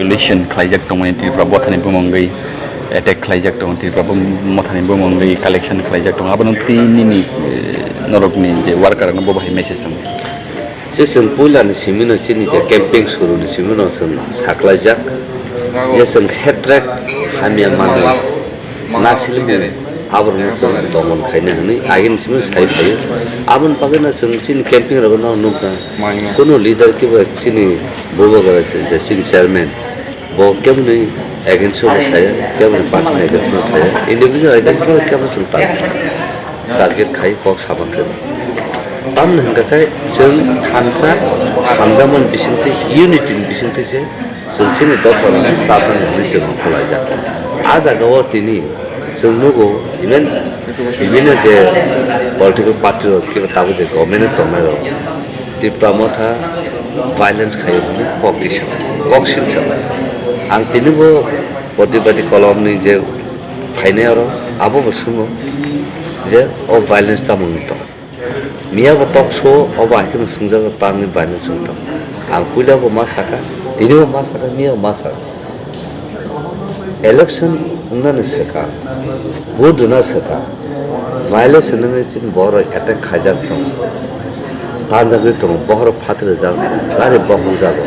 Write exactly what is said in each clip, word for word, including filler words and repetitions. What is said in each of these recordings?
Collection khlaijak tongmani Tripura Mothani bumungwi, attack khlaijak tongo Tripura bum-, Mothani bumungwi, collection khlaijak tongo. Abono twi nini, eh, norokni je worker rokno bo bahai message tongo. Je chwng puilani simino chini je camping suruni simino chwng saklaijak je chwng hatred hamya manwi nasilmung aborokno chwng domon khaina hwnwi agini simino sai phaio. Aboni bagwino chwng chini camping rokno nukha. Kunu leader kiba chini bubagra se, se chini chairman, bo keboni against o bo saya, keboni party ni against o saya, individual against o kebo chwng tar-, target khai kok sabang khe. Tamni hwnkha khe chwng thansa hamjakmani bisingtwi, unity ni bisingtwi se chwng chini dopha rok chapmani hwnwi chwng khlaijak. A jaga o tini chwng nugo, even bibhinno je political party rok kiba tabuk je government o tongnai rok, Tipra Motha violence khaio hwnwi kok tisa, kok silsa. Ang tini bo Pratibadi kolomni je phainai oro abo bo swngo je o violence tamo wngwi tong. Miya bo talk show obo hai kheno swngjak tamni violence wngwi tong. Ang puila bo ma saka, tini bo ma saka, miya bo ma saka. Election wngnani swkang, vote rwna swkang, violation wngwi chini borok attack khaijak tongo, tanjagwi tongo, bohrok phatri rijak, gari bokhokjago.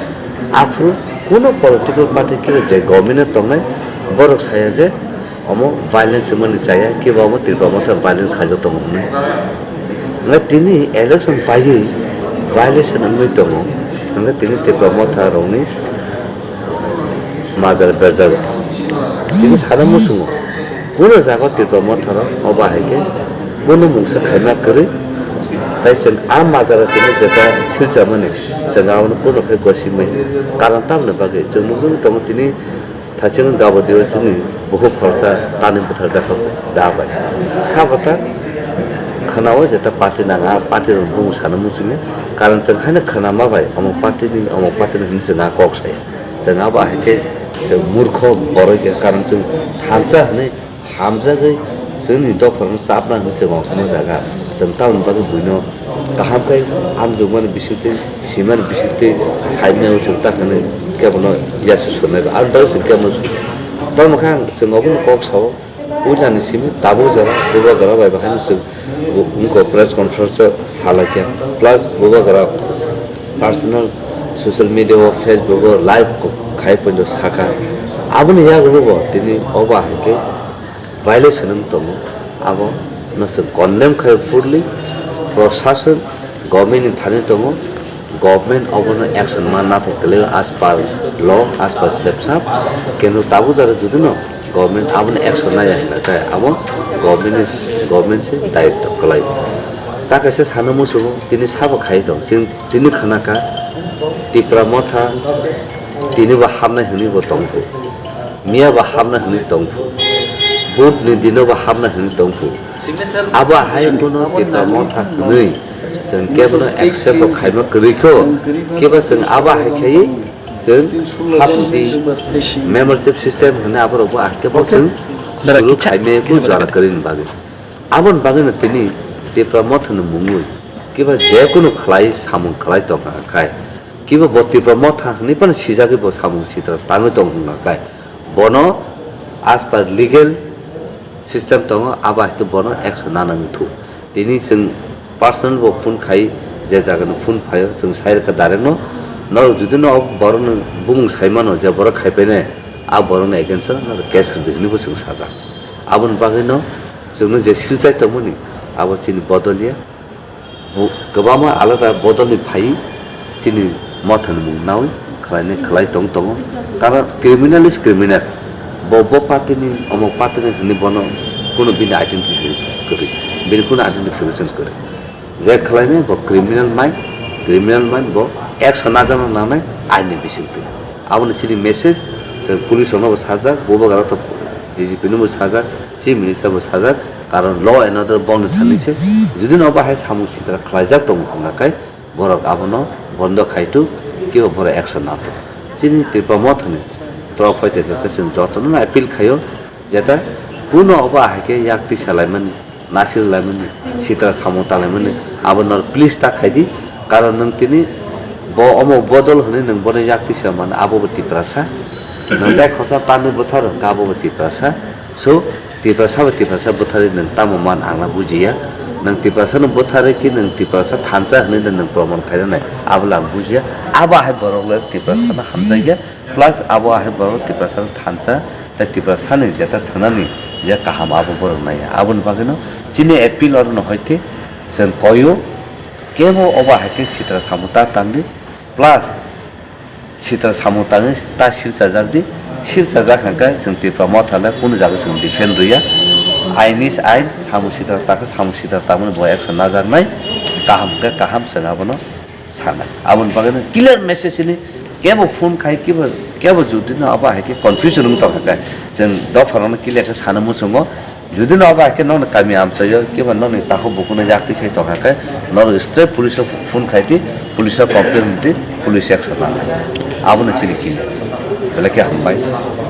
Aphuru kuno political party kiba je government o tongnai, borok saya je omo violence wngmani chaya, kiba omo Tripura Motha violence khaijak tongo hwnwi. Hwnkhai tini election paiwi violation wngwi tongo, hwnkhai tini Tripura Motha rokni majra berjago. Tini sana muchungo, kuno jaga Tripura Motha rok obo hai khe kuno mungsa khaima kwrwi. Tai chwng a majra tini jeta silchamani, chwng abono kuno khe gosimai. Karon tamoni bagwi chwng nugwi tongo tini thachino gabodi o chini bukhuk khoroksa tani bwtharjak kha da bai. Sabata khwnao jeta party nang a party rok bung sana muchungya. Karon chwng haino khwnama bai omo party ni, omo party ni hinwi chwng a kok saya. Chwng abo hai khe chwng murkho borok ya, karon chwng thansa hwnwi hamjagwi chwngni dopharno chapna hwnwi chwng uansukma jaga. Chwng tamoni bagwi buino kaham khe amjokmani bisingtwi, simani bisingtwi saimano chwng ta hwnwi kebono yasu swnai rw. Aboni bagwi chwng kebono swngo. Tamo khe ang chwng obono kok sao, puilani simi tabuk jora bubagra bai bahaino chwng Bo wngkha press conference o salaikha, plus bubagra personal social media o, Facebook o live khai poito sakha. Aboni yagulo bo tini obo hai khe violation wng tongo. Abo no se condemn khai fully, prosason, government ni thani tongo. Government obono action ma nathok kwlwi as per law, as per sepsap. Kintu tabuk jora judino government abono action naiya hwnka khe abo government ni, government se daitto kwlai. Ta kaisa sana muchungo tini sabo khai tong, chwng tini khna kha Tipra Motha tini bo hapnai hwnwi bo tong phu. Miya bo hapna hwnwi tong phu, vote ni dino bo hapna hwnwi tong phu. Abo hai bono Tipra Motha hwnwi chwng kebono accept bo khaima kwrwi kho, kebo chwng abo hai khai chwng hapdi membership system hwnwi aborok bo ahkhe bo chwng suru khaimai kho jora kwrwini bagwi. Aboni bagwino tini Tipra Motha ni mungwi kebo jekunu khlai samung khlai tongkha khai. Kiba bo Tipra Motha hwnwi phano sijagwi bo samung sitra tangwi tong wngkha khe, bono as per legal system tongo, abo hai khe bono action nana wngthu. Tini chwng personal bo phone khai, je jagani phone phaio, chwng sai rwkha direct no, norok jodi no borokno bumung sai mano je borok khai painai, a borokni against o norok case rwdi hwnwi bo chwng sajak. Aboni bagwi no chwngno je silchai tongmani, abo chini bodol ya. Bo-, kwbangma alada bodolni phai chini Mothani mung nawi khlainai khlai tong tongo. Karon criminal is criminal. Bo, bo party ni, omo party ni hwnwi bono kuno bini identity kwrwi, bini kuno identification kwrwi. Je khlainai bo criminal mind, criminal mind bo action najana nangnai aini bisingtwi. Aboni chini message, chwng police rokno bo sajak, bubagra to D G P no bo sajak, chief minister bo sajak, karon law and order bongni thani se, jodi no bahai samung sitra khlaijak tongo hwnga khe, borok abono bondo khaitu, kibo borok action nato. Chini Tipra Mothani torof hoi tongkha khe chwng jotono appeal khaio, jeta kuno obo ahai khe yak tisa laimani. Nasil laimani, sitra samung talaimani, abo nor please ta khaidi, karon nwng tini bo omo bodol hwnwi nwng bono yak tisa mano, abo bo Tiprasa. Nwng tai khoroksa tanwi bwthar hwnkha abo bo Tiprasa. So, Tiprasa bo Tiprasa bwtharwi nwng tamo man ang na bujiya. Nwng Tiprasa no bwtharwi khe nwng Tiprasa thansa hwnwi nwng proman khainai abo le ang bujiya. Abo hai borok le Tiprasa no hamjakya. Plus abo hai borok Tiprasa no thansa tei Tiprasa ni jeta thanani je kaham abo borok naiya. Aboni bagwi no chini appeal oro no hoite chwng koyo kebo obo hai khe sitra samung ta tangdi. Plus sitra samung tangwi ta silchajak di, silchajak hwnkhe chwng Tipra Motha le kunu jaga chwng defend rwya. Ain is ain, samung sitra takhe samung sitra tangmani bo action najaknai, kaham khe kaham chwng abono sanai. Aboni bagwi no clear message ni kebo phone khai kebo, kebo jodi no abo hai khe confusion wng tongkha khe chwng dopharokno clear khe sana muchungo. Jodi no abo hai khe nokni kami amchaio kiba nokni takhuk bukhukno yaktwi sai tongkha khe norok straight police o phone khai di, police o complain di, police action nanai. Abono chini kini. Belai khe hambai.